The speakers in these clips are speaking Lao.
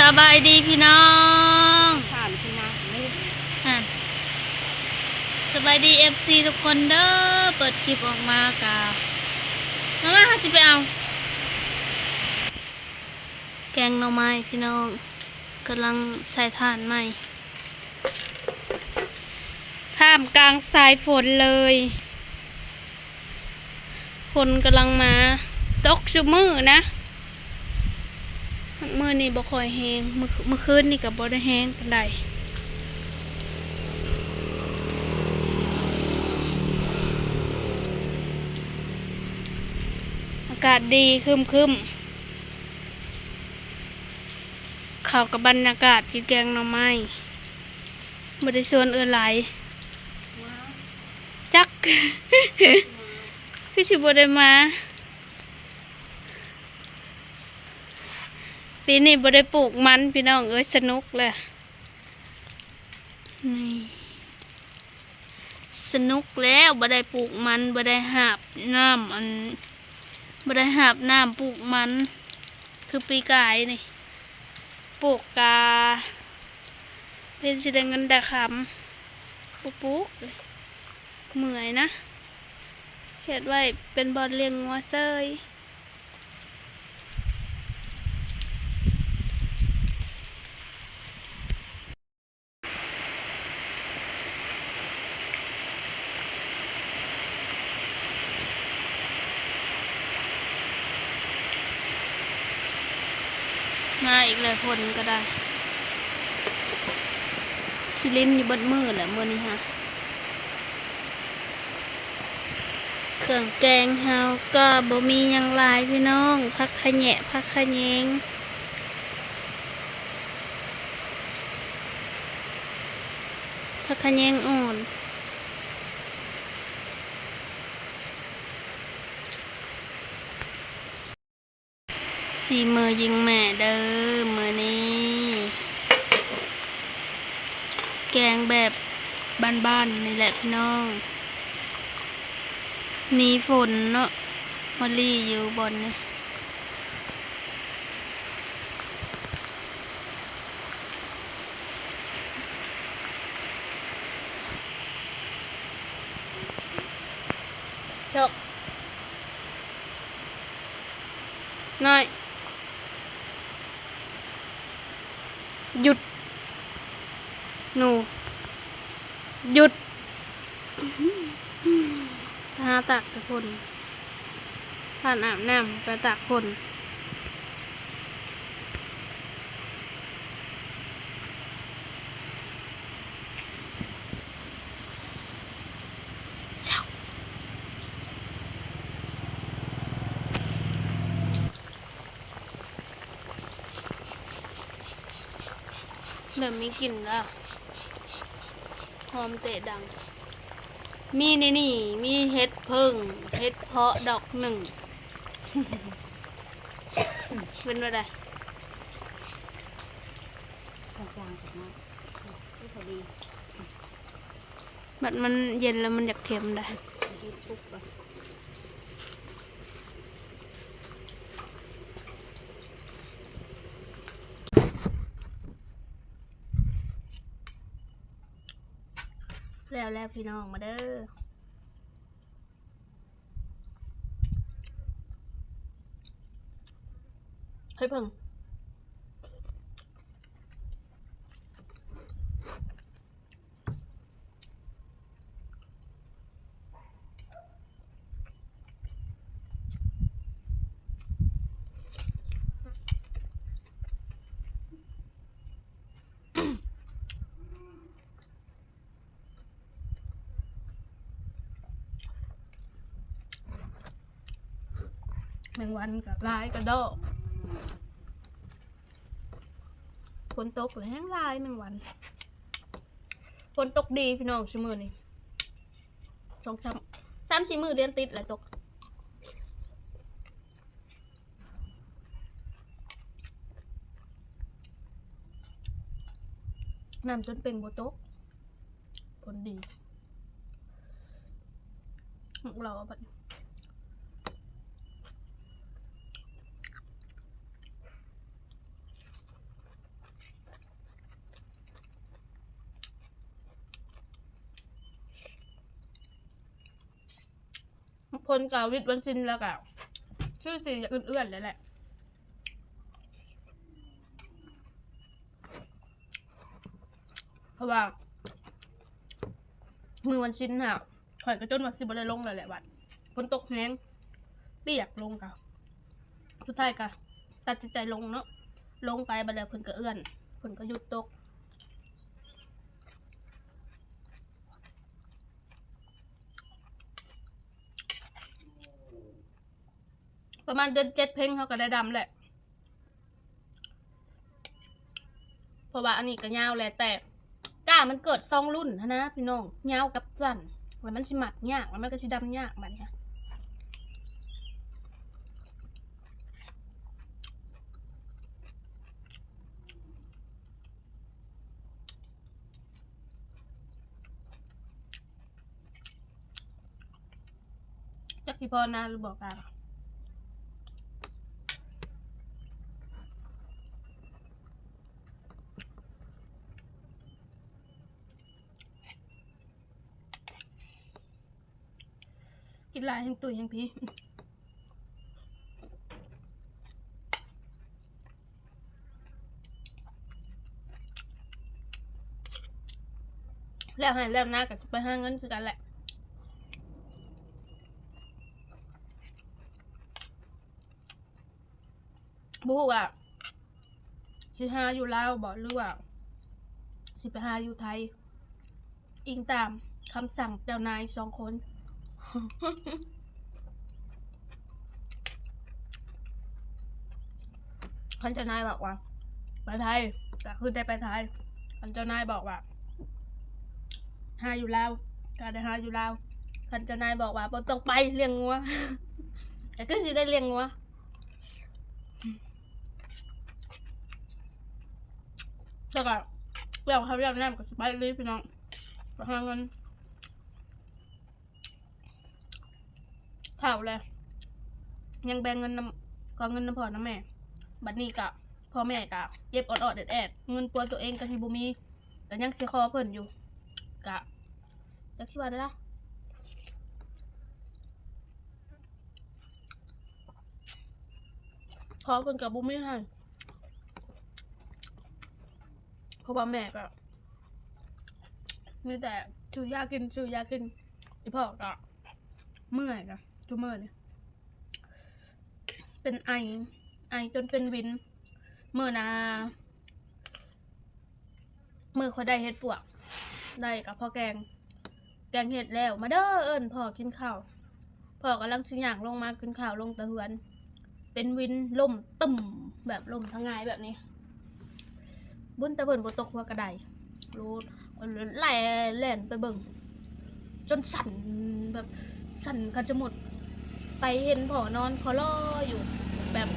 ສະບາຍດີພີ່ນ້ອງ ຖາມທີ່ນາເລີຍ ຫັ້ນ ສະບາຍດີ ເອັຟຊີ ທຸກຄົນເດີ. ເປີດຄລິບອອກມາກະ ມາ ມາ ເຮົາຊິໄປເອົາ ແກງໜໍ່ໄມ້ພີ່ນ້ອງ ກຳລັງໃສ່ຖ່ານໃໝ່ ທ່າມກາງສາຍຝົນເລີຍ. ຝົນກຳລັງມາ ຕົກຊຸມື້ນະ. ມື້ນີ້ບໍ່ຄ່ອຍແຮງ ມື້ ມື້ຄືນນີ້ກໍບໍ່ໄດ້ແຮງປານໃດ. ອາກາດດີ ຄຶ້ມໆ ເຂົ້າກັບບັນຍາກາດກິນແກງໜໍ່ໄມ້. ບໍ່ໄດ້ຊວນເອື້ອຍຫຼາຍ ຈັກ ຄືຊິບໍ່ໄດ້ມາ. ປີນີ້ບໍ່ໄດ້ປູກມັນພີ່ນ້ອງເອີຍ ສະໜຸກແຫຼະ ນີ້ ສະໜຸກແລ້ວ ບໍ່ໄດ້ປູກມັນ ບໍ່ໄດ້ຫາບນ້ຳ ອັນ ບໍ່ໄດ້ຫາບນ້ຳປູກມັນ ຄືປີກາຍນີ້ ປູກກະເປັນຊິໄດ້ເງິນໄດ້ຄຳ ບໍ່ປູກ ເມື່ອຍນະ ເຮັດໄວ້ເປັນບ່ອນລ້ຽງງົວເສີຍ. ມາອີກແລ້ວ ຝົນກໍໄດ້ ຊິລິນຢູ່ເບິດມື້ແຫຼະມື້ນີ້ຫາ. ເຄື່ອງແກງເຮົາກໍບໍ່ມີຫຍັງຫຼາຍພີ່ນ້ອງ ຜັກຂະແຍະ ຜັກຂະແຍງ ຜັກຂະແຍງອ່ອນ. ສີມືຍິງແມ່ເດີມື້ນີ້ ແກງແບບບ້ານໆ ນີ້ແຫຼະພີ່ນ້ອງ ໜີຝົນເນາະ ມາລີ້ຢູ່ບ່ອນນີ້. ນ້ອຍ ຢຸດ ໜູ ຢຸດ ຫາຕາກແຕ່ຝົນ ທ່ານອາບນ້ຳໄປຕາກຝົນ. ເລີ່ມມີກິ່ນແລ້ວ ຫອມເຕະດັງ. ມີໃນນີ້ ມີເຫັດເຜິ້ງ ເຫັດເພາະດອກໜຶ່ງ ເປັນແນວໃດ? ຈາງໆ ຈັກໜ້ອຍ ພໍດີ. ບັດມັນເຢັນແລ້ວມັນຢາກເຄັມໄດ໋. ແລ້ວແລ້ວພີ່ນ້ອງ ມາເດີ ເຮັດເຜິ້ງ. ແມງວັນກໍຫຼາຍກະດອກ ຝົນຕົກແລ້ວແຮງຫຼາຍແມງວັນ. ຝົນຕົກດີພີ່ນ້ອງ ຊຸມື້ນີ້ ສອງສາມ ສາມສີ່ມື້ລຽນຕິດແລ້ວຕົກ. ນ້ຳຈົນເປັ່ງບໍ່ຕົກ ຝົນດີ ໝາກຫຼໍ່ບັດ. ຄົນກໍວິດວັນສິນແລ້ວກໍຄືຊິເອື້ອນໆແລ້ວແຫຼະ ເພາະວ່າມື້ວັນສິນຫັ້ນ ຂ້ອຍກໍຈົນວ່າຊິບໍ່ໄດ້ລົງແລ້ວແຫຼະວັດ ຝົນຕົກແຮງ ປຽກລົງກໍ ສຸດທ້າຍກໍຕັດສິນໃຈລົງເນາະ ລົງໄປບັດແລ້ວເພິ່ນກໍເອື້ອນ ຝົນກໍຢຸດຕົກ. ປະມານເດືອນເຈັດເພັງເຮົາກໍໄດ້ດຳແຫຼະ ເພາະວ່າອັນນີ້ກໍຍາວແຫຼະ ແຕ່ກ້າມັນເກີດສອງລຸ້ນຫັ້ນນະພີ່ນ້ອງ ຍາວກັບສັ້ນ ແລ້ວມັນຊິມັດຍາກ ແລ້ວມັນກໍຊິດຳຍາກບັດນີ້. ຈັກຊິພໍນາຫຼືບໍ່ກະ ກິນຫຼາຍແຮ່ງຕຸ້ຍແຮ່ງພີ້. ແລ້ວໄຮ່ແລ້ວນາກໍຊິໄປຫາເງິນຄືກັນແຫຼະ ບໍ່ຮູ້ວ່າຊິຫາຢູ່ລາວບໍ່ ຫຼືວ່າຊິໄປຫາຢູ່ໄທ ອີງຕາມຄຳສັ່ງເຈົ້ານາຍສອງຄົນ. ຄັນເຈົ້ານາຍບອກວ່າໄປໄທ ກໍຄືໄດ້ໄປໄທ ຄັນເຈົ້ານາຍບອກວ່າຫາຢູ່ລາວ ກໍໄດ້ຫາຢູ່ລາວ ຄັນເຈົ້ານາຍບອກວ່າບໍ່ຕ້ອງໄປລ້ຽງງົວ ກໍຄືຊິໄດ້ລ້ຽງງົວ. ແລ້ວກໍ ແລ້ວເຮົາ ແລ້ວນັ້ນກໍຊິໄປອີ່ຫຼີພີ່ນ້ອງ ໄປຫາເງິນ ເຖົ້າແລ້ວ ຍັງແບ່ງເງິນນຳ ຂໍເງິນນຳພໍ່ນຳແມ່ ບັດນີ້ກໍພໍ່ແມ່ກໍເຈັບອອດໆແອດໆ ເງິນປົວຕົວເອງກໍຊິບໍ່ມີ ກໍຍັງຊິຂໍເພິ່ນຢູ່ ກໍ ຈັກຊິວ່າແນວໃດ ຂໍເພິ່ນກໍບໍ່ມີໃຫ້ ເພາະວ່າແມ່ກໍມີແຕ່ຊື້ຢາກິນ ຊື້ຢາກິນ ອີ່ພໍ່ກໍເມື່ອຍ ກໍຊຸມື້ນີ້ເປັນໄອ ໄອຈົນເປັນວິນ ມື້ໜ້າ ມື້ຂ້ອຍໄດ້ເຫັດປວກ ໄດ້ກະເພາະແກງ ແກງເຫັດແລ້ວ ມາເດີ ເອີ້ນພໍ່ກິນເຂົ້າ ພໍ່ກຳລັງຊິຍ່າງລົງມາກິນເຂົ້າ ລົງແຕ່ເຮືອນ ເປັນວິນ ລົ້ມຕຶ້ມ ແບບລົ້ມທະງາຍແບບນີ້ ບຸນແຕ່ເພິ່ນບໍ່ຕົກຫົວກະໄດ ໂລດ ຂ້ອຍແລ່ນ ແລ່ນໄປເບິ່ງ ຈົນສັ່ນ ແບບສັ່ນ ຄັນສະມຸດໄປເຫັນພໍ່ນອນຂໍລໍຢູ່ ແບບ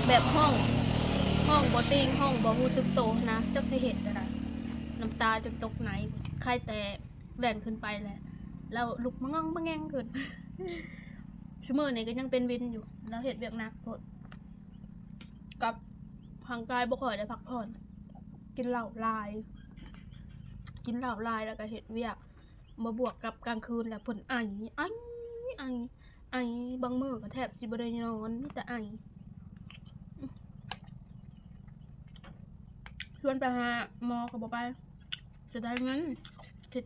ແບບຮ້ອງ ຮ້ອງບໍ່ຕີງ ຮ້ອງບໍ່ຮູ້ສຶກໂຕຫັ້ນນະ ຈັກຊິເຮັດແນວໃດ ນ້ຳຕາຈົນຕົກໃນ ໄຄແຕ່ແລ່ນຂຶ້ນໄປແຫຼະ ລາວລຸກມາງອງມາແງງຂຶ້ນ ຊຸມື້ນີ້ກໍຍັງເປັນວິນຢູ່ ລາວເຮັດວຽກໜັກໂພດ ກັບຮ່າງກາຍບໍ່ຄ່ອຍໄດ້ພັກຜ່ອນ ກິນເຫຼົ້າຫຼາຍ ກິນເຫຼົ້າຫຼາຍ ແລ້ວກໍເຮັດວຽກ ມາບວກກັບກາງຄືນແລ້ວເພິ່ນໄອ ໄອ ໄອ ໄອ ບາງມື້ກໍແທບຊິບໍ່ໄດ້ນອນ ມີແຕ່ໄອ ຊວນໄປຫາໝໍກໍບໍ່ໄປ ເສຍດາຍເງິນ ຄິດ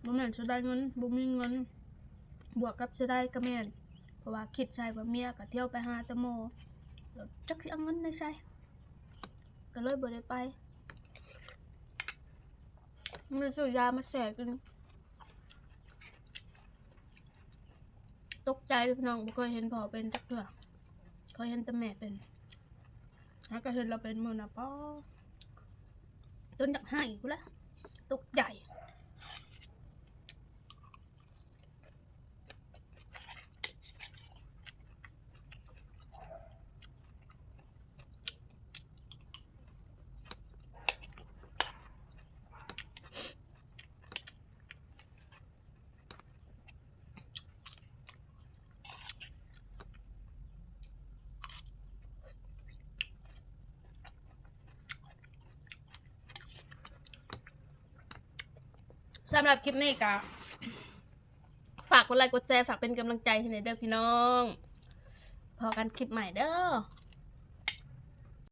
ບໍ່ແມ່ນເສຍດາຍເງິນ ບໍ່ມີເງິນ ບວກກັບເສຍດາຍກໍແມ່ນ ເພາະວ່າຄິດໃສ່ວ່າເມຍກໍທ່ຽວໄປຫາແຕ່ໝໍ ແລ້ວຈັກຊິເອົາເງິນໃນໃສ ກໍເລີຍບໍ່ໄດ້ໄປ ມີແຕ່ຊື້ຢາມາແຊ່ກິນ ຕົກໃຈເດີພີ່ນ້ອງ ບໍ່ເຄີຍເຫັນພໍ່ເປັນຈັກເທື່ອ ເຄີຍເຫັນແຕ່ແມ່ເປັນ ຫາກໍເຫັນລາວເປັນມື້ນະ ປາ ຈົນຢາກໄຫ້ພຸ້ນລະ ຕົກໃຈ. ສຳລັບຄລິບນີ້ກໍຝາກ ກົດໄລ້ກົດແຊ ຝາກເປັນກຳລັງໃຈໃຫ້ແດ່ເດີພີ່ນ້ອງ. ພໍ້ກັນຄລິບໃໝ່ເດີ.